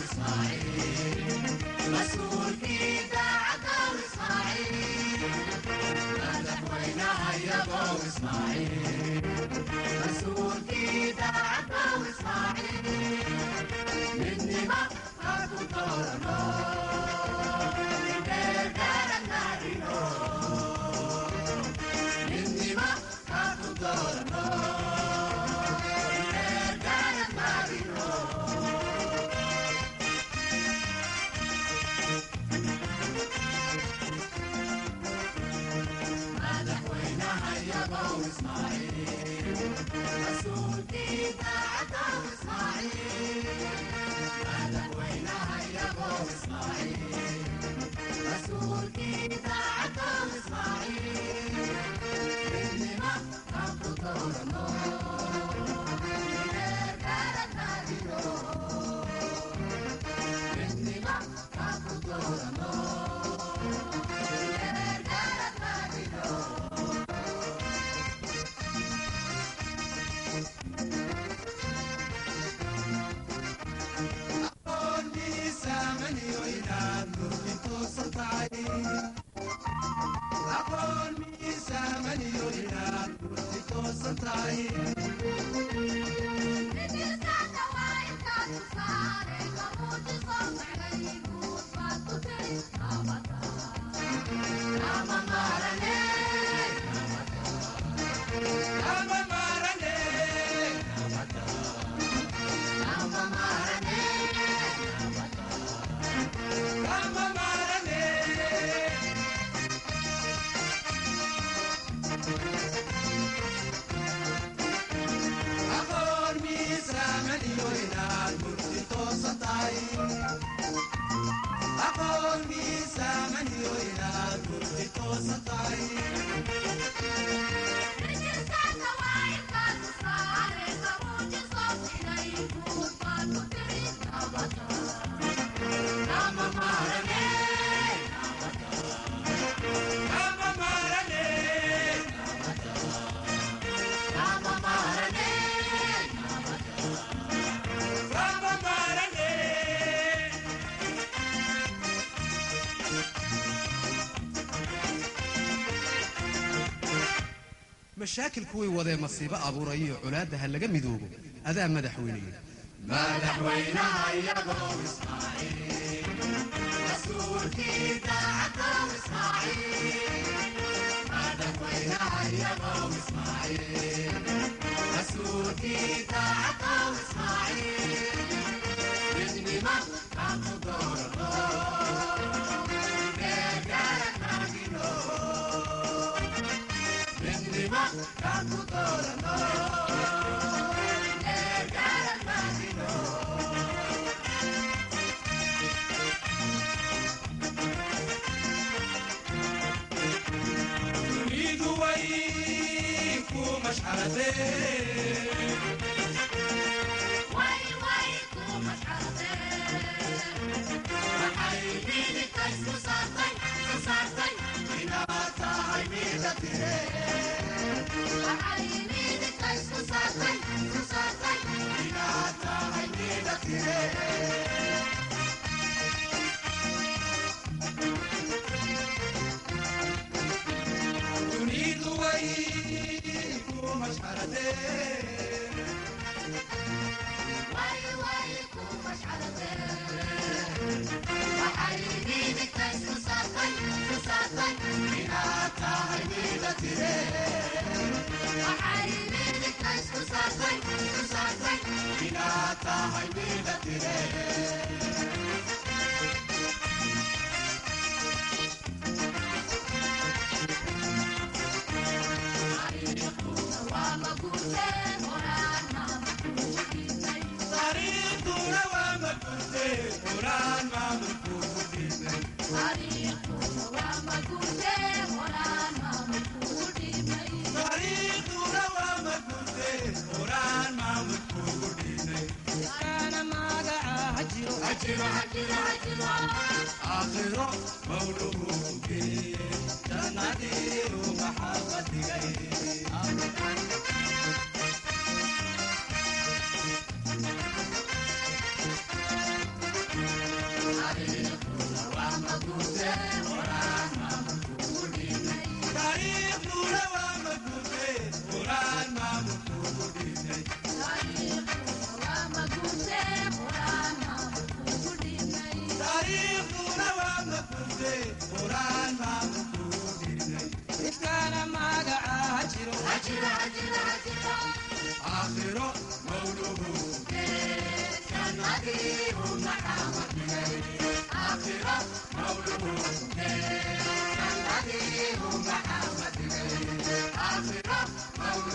Ismaaciil, mas-uulkii daacaddow Ismaaciil, madaxweynaha iyagow Ismaaciil, mas-uulkii daacaddow Ismaaciil, midnima ha ku doorano, indheergarannaadino, midnima ha ku doorano, indheergarannaadino. Madaxweynaha iyagow Ismaaciil, mas-uulkii daacaddow Ismaaciil, madaxweynaha iyagow Ismaaciil, mas-uulkii daacaddow Ismaaciil, midnima ha ku doorano, indheergarannaadino, midnima ha ku doorano, indheergarannaadino. Aqoon miisaamaniyo inaad murti toosan tahay, aqoon miisaamaniyo inaad murti toosan tahay. Kama maarane, Kama maarane, kama maarane, kama maarane. Aqoon miisaamaniyo inaad murti toosan tahay, aqoon miisaamaniyo inaad murti toosan tahay. Kama maarane, Kama maarane, kama maarane, kama maarane. Mashaakil kuwii wadee masiibo abuurayiyo colaadda ha laga midoobo, adaa madaxweyneeye. Madaxweynaha iyagow Ismaaciil, mas-uulkii daacaddow Ismaaciil, madaxweynaha iyagow Ismaaciil, mas-uulkii daacaddow Ismaaciil, midnima ha ku doorano, indheergarannaadino, midnima ha ku doorano, indheergarannaadino. Dunidu way ku mashxaradee, Way way ku mashxaradeen, waxay midigta isku saartay, isku saartay, inaad tahay mida tire, waxay midigta isku saartay, isku saartay, inaad tahay mida tire. Dunidu way ku mashxaradee, way way ku mashxaradeen, waxay midigta isku saartay, isku saartay, inaad tahay mida tire, waxay midigta isku saartay, isku saartay, inaad tahay mida tire. Waa ma guurteen horaan maamulkuu dhiibnay, Taariikhduna waa ma guurtee horaan maamulkuu ku dhiibnay, taariikhduna waa ma guurteen horaan maamulkuu dhiibnay, taariikhduna waa ma guurtee horaan maamulkuu ku dhiibnay. Kaana magaca ha jiro, Hajiro, hajiro, hajiro, aakhiro mawluhu ku geeye, jannadiiru maxabad dhigay. Taariikhduna waa maguurte quraan maamulkuugu dhiibnay. Taariikhduna waa maguurte quraan maamulkuugu dhiibnay. Ifkaana magaca jiro. Aakhiro mawluhu aakhiro mawluhu aakhiro mawluhu.